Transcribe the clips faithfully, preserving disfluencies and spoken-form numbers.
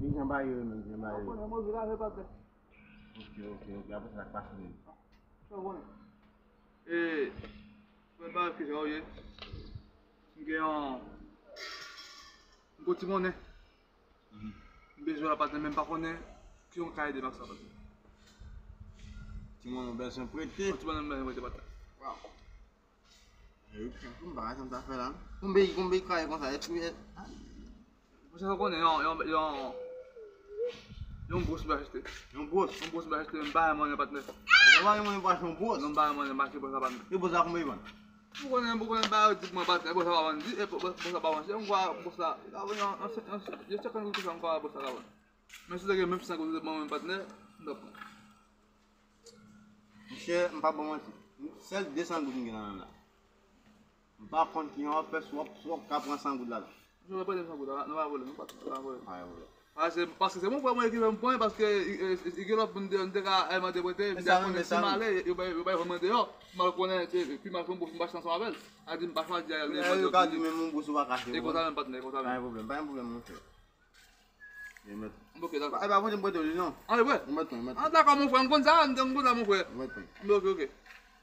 Di jan bagay yo ye menm, di jan bagay yo ye. Ou konnen move la, se pa tèt. Ok, ok, ok. Apre sa, sa k pase menm? Sa w konnen. E, premye bagay ki sa w ye? M gen yon, m gon ti monnen. M bezwen la patnè, men m pa konnen ki yon ka ede m ak sa patnè. Ti monnen w bezwen prete? Yon ti monnen m bezwen prete patnè. Waw. E, m pa wè sa m ta fè la. Konbyen, konbyen kay konsa? Èske, ah. Ou sa konnen yon, yon, yon, yon bwòs m achte. Yon bwòs? Yon bwòs m achte, m pa gen monnen patnè. Ou pa gen monnen pou achte yon bwòs? Non, m pa gen monnen, m achte bwòs la patnè. E bwòs la konbyen li vann? Ou konnen, ou konnen bagay yo di pou mwen patnè, bwòs la pa vann di, e bwòs la pa vann chè, m kwè bwòs la, li ka vann yon, yon, yon, yon senkant goud konsa, m kwè bwòs la ka vann. Men si w te gen menm san goud ban mwen patnè, m t ap pran. Monchè, m p ap ba w manti. Sèl de san goud m gen nan men m la. M pa konn ki jan w ap fè, si w ap, si w ap ka pran san goud ladan. Misye pa pran san goud la, nan pa vòlè, non, patnè, nan pa vòlè. Pa gen pwoblèm. Paske, paske se bon frè mwen ki fè m pran, paske, e, e, e, gen lòt moun deyò, m te ka al mande prete, m te ka konnen si m ale, yo bay, yo bay fò mwen deyò, m al konnen, e, pi mal fè m pou m pa chita ansanm avè l. A di m pa chwazi al, e, yo ka di menm yon bous ou pa kache. E konsa menm, patnè, e konsa menm. Pa gen pwoblèm, pa gen pwoblèm, monchè. Gen mèt. Ok, dakò. E pa pote m prete w li, non. An, e vre? Ou mèt pran, ou mèt pran. An, dakò, mon frè, m konn sa, m te m konn sa, mon frè. Ou mèt pran. Ok, ok.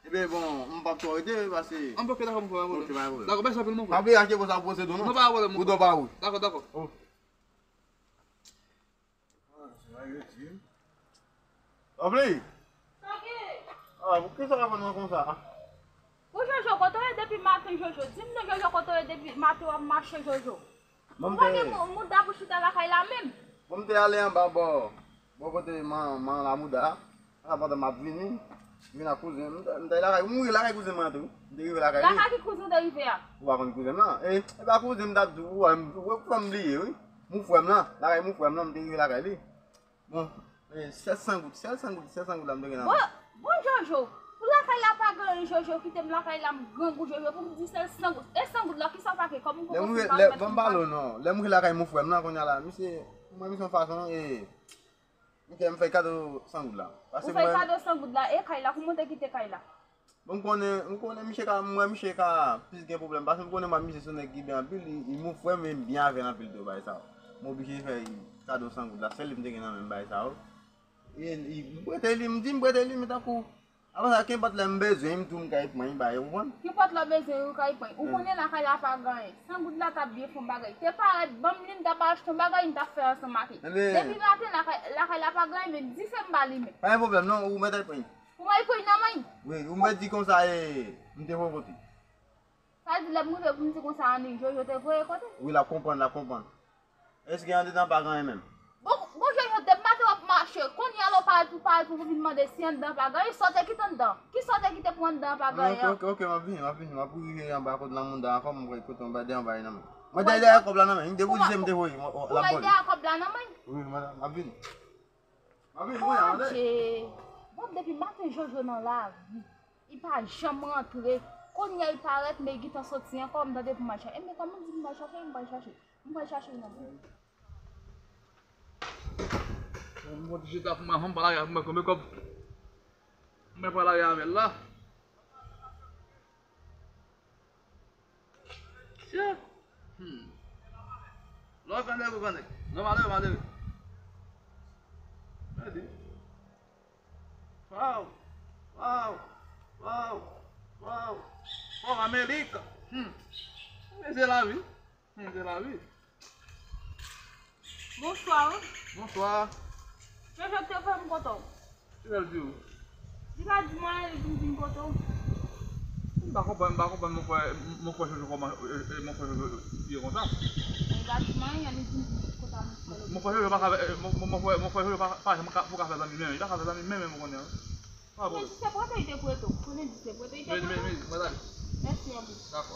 Ebyen, bon, m p ap twò rete, paske... An, ok, dakò, mon frè, pa pwoblèm. Ok, pa pwoblèm. Dakò, mèsi anpil, mon frè. Pa bliye achte pou sa pou posede w, non. Non, pa pwoblèm, mon frè. Ou dò pa ou. Dakò, dakò. Oh. Ah, se la yo di. Obli! Sa gen? Ah, poukisa w ap fè nou konsa? Pou Jojo, kote w ye depi maten, Jojo? Di m non, Jojo, kote w ye depi maten w ap mache, Jojo? Ou pa gen mou-, mouda pou chita lakay la menm? Bon, m te ale anba bò, bò kote man, man la mouda. Sa pandan m ap vini, vin ak kouzen m, m te, m te lakay, m rive lakay kouzen mwen an tou. M te rive lakay li. Lakay ki kouzen w te rive a? Ou pa konn kouzen m nan? E, e pa kouzen m t ap di w, ou wè m, ou wè m bliye, wi. Mou frè m nan, lakay mou frè m nan, m te rive lakay li. Bon, e, sèt san goud, sèl san goud, sèt san goud la m te gen nan men. Bon, bon, Jojo, pou lakay la pa gen anyen, Jojo, kite m lakay la, m grangou, Jojo, pou m di sèl san goud. E san goud la, kisa w pa gen kòb? M poko fin pa mèt m pale w non. Lè m rive lakay mou frè m nan, kounye a la, misye, mwen, misye yon fason, e, Ok, m fè kado san goud la. Ou fè kado san goud la, e kay la, kouman w te kite kay la? Bon, m konnen, m konnen misye ka, m wè misye ka plis gen pwoblèm, paske m konnen mwen misye se yon nèg ki byen anpil, li, li mou frè m, e m byen avè l anpil tou, bagay sa yo. M oblije fè kado san goud la, sèl li m te gen nan men m, bagay sa yo. E li, m prete li, m di m prete li, men tankou Apre sa, kenpòt lè m bezwen, m tou m kay pran, m bay, ou konprann? Kenpòt lè w bezwen, ou kay pran. Ou konnen lakay la pa gen anyen. San goud la t ap byen fè yon bagay. Te parèt, ban m li, m t ap achte yon bagay, m t ap fè ansanm ak li. Depi maten, lakay, lakay la pa gen anyen, men di se m ba li men. Pa gen pwoblèm, non, ou mèt al pran. Pou m al pran nan men. Wi, ou mèt di konsa, e, m te voye kote. Sa vle di lè m rive pou m di konsa, annik Jojo te voye kote? Wi, l ap konprann, l ap konprann. Èske andedan pa gen anyen menm? Bon, bon, Jojo, depi maten w ap mache, kounye a la w parèt pou, parèt pou vin mande si anndan pa gen anyen, sa w te kite anndan? Kisa w te kite pou anndan pa gen anyen an? Ok, ok, ok, m ap vini, m ap vini, m ap rive anba kot lanmounda ankò, m wè kote yon bagay dèyè yon bagay nan men. Mwen dèyè dèyè kòb la nan men, depi w di se m te voye, l ap vòlè. Ou wè dèyè kòb la nan men? Wi, m ap vini. M ap vini, mwen ale. Adje. Bon, depi maten Jojo nan lavi. Li pa janm rantre. Kounye a li parèt, men li gentan soti ankò, m tande pou m al chache. Ebyen, kòm ou di pou m al chache, m pral chache. M pral chache l nan men. Bon, m pran ti chita pou mwen, m pa lage avè mwen konbyen kòb. Mwen pa lage avè l la. Sye. Hmm. Lò kande pou kande. Non, malere, malere. Mèdi. Waw. Waw. Waw. Waw. Waw, Amerika. Hmm. Men se lavi. Men se lavi. Bonswa, wi. Bonswa. Jojo te voye m kote w. Kisa l di w? Li pa di m anyen, li di m vin kote w. M pa konprann, m pa konprann, mon frè, mon frè Jojo kòman, e, e, mon frè Jojo ye konsa. Li pa di m anyen, li di m vin kote a, mon frè Jojo. Mon frè Jojo pa ka, e, mon, mon, mon frè, mon frè Jojo pa, pa janm ka, pou ka fè zanmi menm, li pa ka fè zanmi menm, menm, ou konnen, wi. Pa pwoblèm. Men se prete li te prete w. Konnen di se prete li te prete w. Men, men, men, mwen tande. Mèsi anpil. Dakò.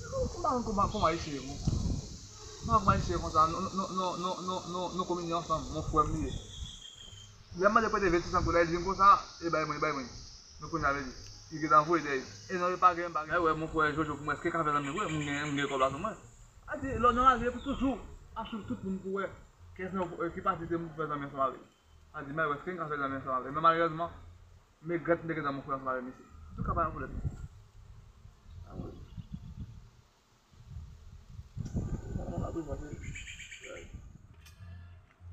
M pa konn kòman, kòman Ayisyen ye konsa. M pa konn kòman Ayisyen ye konsa. Nou, nou, nou kominye ansanm, mon frè m li ye. Lè m mande prete vennsis san goud la, li vin konsa, e bay mwen, li bay mwen. Men kounye a vle di, li gentan voye dèyè. E non, li pa gen, li pa gen. Mwen wè, mon frè Jojo, pou mwen, èske l ka fè zanmi vre? M gen, m gen kòb la sou mwen. A di, lè w nan lari, e pou toujou ap swiv tout moun pou wè kiyès nan, ki pati se moun pou fè zanmi ansanm avè l. A di, mwen wè, èske m ka fè zanmi ansanm avè l? Men malerezman, m regrèt m te gentan mon frè ansanm avè misye. Antouka, pa gen pwoblèm. A wi.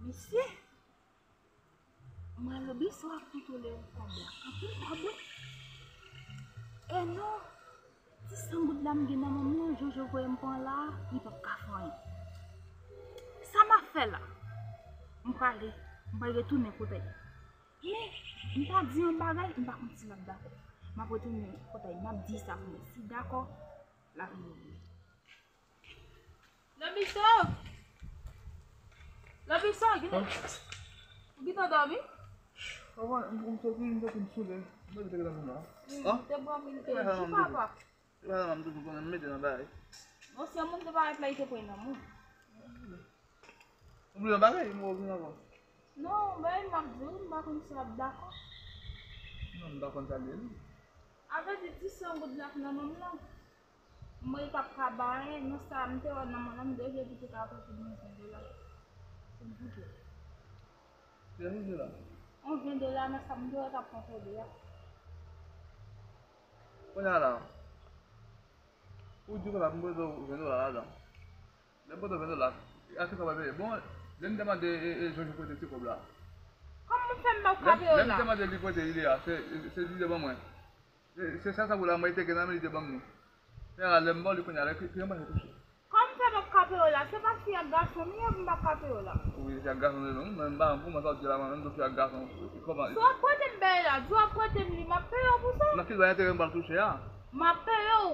Misye, mwen Lobiso ap kontwole yon kòb la. Anpil kòb, wi. E non, ti san goud la m gen nan men m nan, Jojo voye m pran la, li p ap ka fè anyen. Sa m ap fè la? M prale, m pral retounen kote l. Men, m ta di yon bagay, m pa konn si l ap dakò. M ap retounen kote l, m ap di sa pou li. Si l dakò, l ap vini. Lobiso! Lobiso, gade. Ou gentan dòmi? Avan, m, m soti, m soti, m soule. M mete te nan la. Te pran mil te di papa. E pa la, m toujou konnen m mete nan bagay. Bon, se moun te parèt la, li te pran nan moun. Ou bliye yon bagay, m wè w vin ankò. Non, men m ap di w, m pa konn si w ap dakò. Non, m pa konn sa l ye, non. Avè di, ti san goud la k nan men m nan. Mwen p ap ka ba anyen, non, sa m te wè nan men l, m te vle pou te ka pote mwen ven dola. Pou m goute. Kiyès misye la? On ven dola nan sa m te wè k ap kontwole a. Kounye a la, ou di konsa pou m pote ven dola ladan. Lè m pote ven dola, a ki sa w pral peye? Bon, lè m te mande, e, e, Jojo kote ti kòb la. Kòman fè m pa ka peye w la? Lè m te mande li kote li ye a, se, se li te ban mwen. Se, se sa sa pou la mwen te gen nan men li te ban m li. Kounye a la, lè m ba w li kounye a la, ki, ki anba se touche. Kòman fè m ap ka peye w la? Se pa fi ak gason m ye, pou m pa ka peye w la. Wi, fi ak gason se nou, men m pa, pou mwen sa w di la, mwen menm tou fi ak gason, kòman? Si w ap prete m bagay la, di w ap prete m li, m ap peye w pou sa. Nan ki dwa enterè m pral touche a? M ap peye w.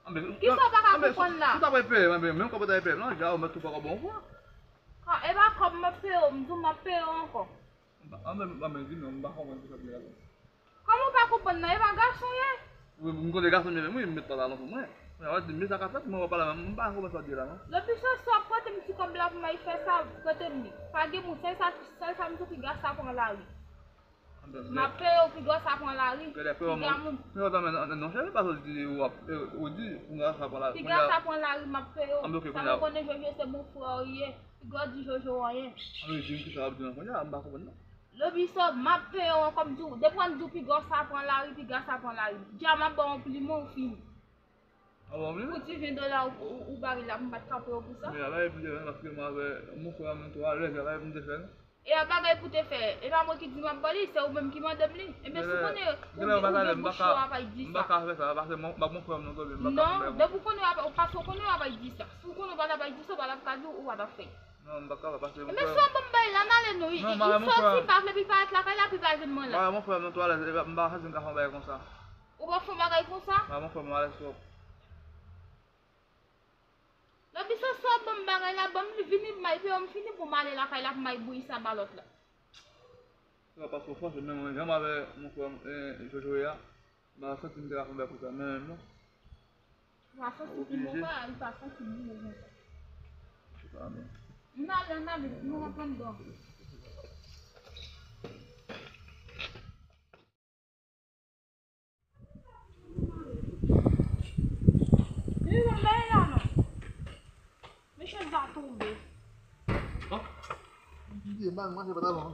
Kisa w pa ka konprann la? Si w ta pral peye m, menm kòb ou ta peye m nan, ja ou mèt tou fè kòb ou fwa. E pa kòb m ap peye w, m di w m ap peye w ankò. Anben, anben, di non, m pa konprann kisa w di la. Kòman w pa konprann nan? E pa gason w ye? Wi, m konnen gason m ye menm, wi, m met pantalon sou mwen. Mwen, w ap di m, men sa k ap fèt, mwen wè pa la, m pa konprann sa w di la, non. Lobiso, si w ap prete m ti kòb la pou m al fè sa, prete m li. Pa gen moun, sèl sa, sèl sa m di w, piga sa pran lari. M ap peye w, piga sa pran lari. Piga moun. Frè w tanmen nan, nan chèche, paske w di, w ap, ou di, piga sa pran lari. Piga sa pran lari, m ap peye w. Sa mwen konnen Jojo se bon frè w ye. Piga w di Jojo anyen. Anben, di m kisa w ap di nan kounye a, m pa konprann non. Lobiso, m ap peye w ankò, m di w, depi w di w piga sa pran lari, piga sa pran lari. Dja m ap ba w yon plimen, ou fini. A bon, wi. Pou ti ven dola ou, ou, ou bare la, m pa t ka peye w pou sa. Men a bagay pou te fè, paske mwen avè mon frè a, mwen twò alèz, a bagay pou m te fè, non. E a bagay pou te fè, e pa mwen ki di m ap ba li, se ou menm ki mande m li. Ebyen, si w konnen, ou, ou gen bouch cho a, pa di sa. M pa ka fè sa, paske m ak mon frè m nan tonbe, m pa ka fè bagay konsa. Non, depi w konnen w ap, paske w konnen w ap di sa. Si w konnen w pa t ap di sa, w pa t ap ka di w, ou pa t ap fè. Non, m pa ka, paske... Ebyen, si w ap ban m bagay la, n ale non, wi. Non, m avè mon frè m. Li soti, m pa vle, pi parèt lakay la, pi pa jwenn mwen la. M avè mon frè m nan twalèt, e m pa santi m ka fè yon bagay konsa. Ou pa fè yon bagay konsa? M avè mon frè m alèz twòp. Lobiso, si w ap ban m bagay la, ban m li, vini, m al peye w, m fini pou m ale lakay la, pou m al bouyi sa ba lòt la. Se pa paske w fòse, men mwen, jan m avè mon frè m, e, Jojo ye a, m pa santi m te ka fè yon bagay konsa, men menm non. Ou pa santi ki bon bagay, ou pa santi bon bagay. Se pa menm. N ale, n ale, nou rantre anndan. Li menm bay la non. Mesye sa tonbe. Bon. Li mal manje pantalon.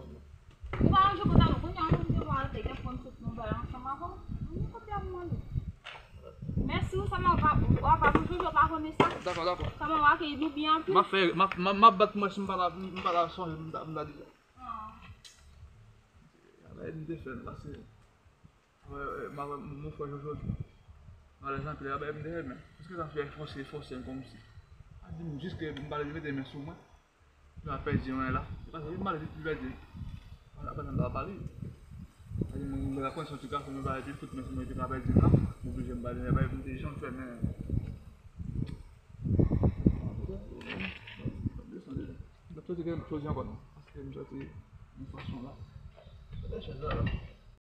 Ou pa manje pantalon. Kounye a, nou te pral te gen fòn sot nou bay ansanm avè w. Mwen kote ap manje. Mèsi, ou sa mwen pa, ou pa pou Jojo pa konnen sa. Dakò, dakò. Sa mwen akeyi nou byen anpil. M ap fè, m ap, m ap, m ap bat mwen si m pa la, m pa la sonje, m ta, m ta di sa. Ah. Bagay m te fè l pase. Wè, wè, m avè mon frè Jojo. Malèz anpil, bagay m te fè, men. Paske sa fè fòse, fòse m kòmsi. A Di m jis ke m pa vle mete men sou mwen. Li pa pèdi anyen la. Se pa sa, li pa vle pèdi. Apre sa, m pa pale. Sa di mwen, mwen pa konn si yon ti gason, mwen pa epi fout men sou mwen, epi pa pèdi m la. M oblije m pale, men pa epi m te janm fè men. Desann, desann. M ap soti, m soti ankò non. Paske m soti yon fason la. Gade chèz la la.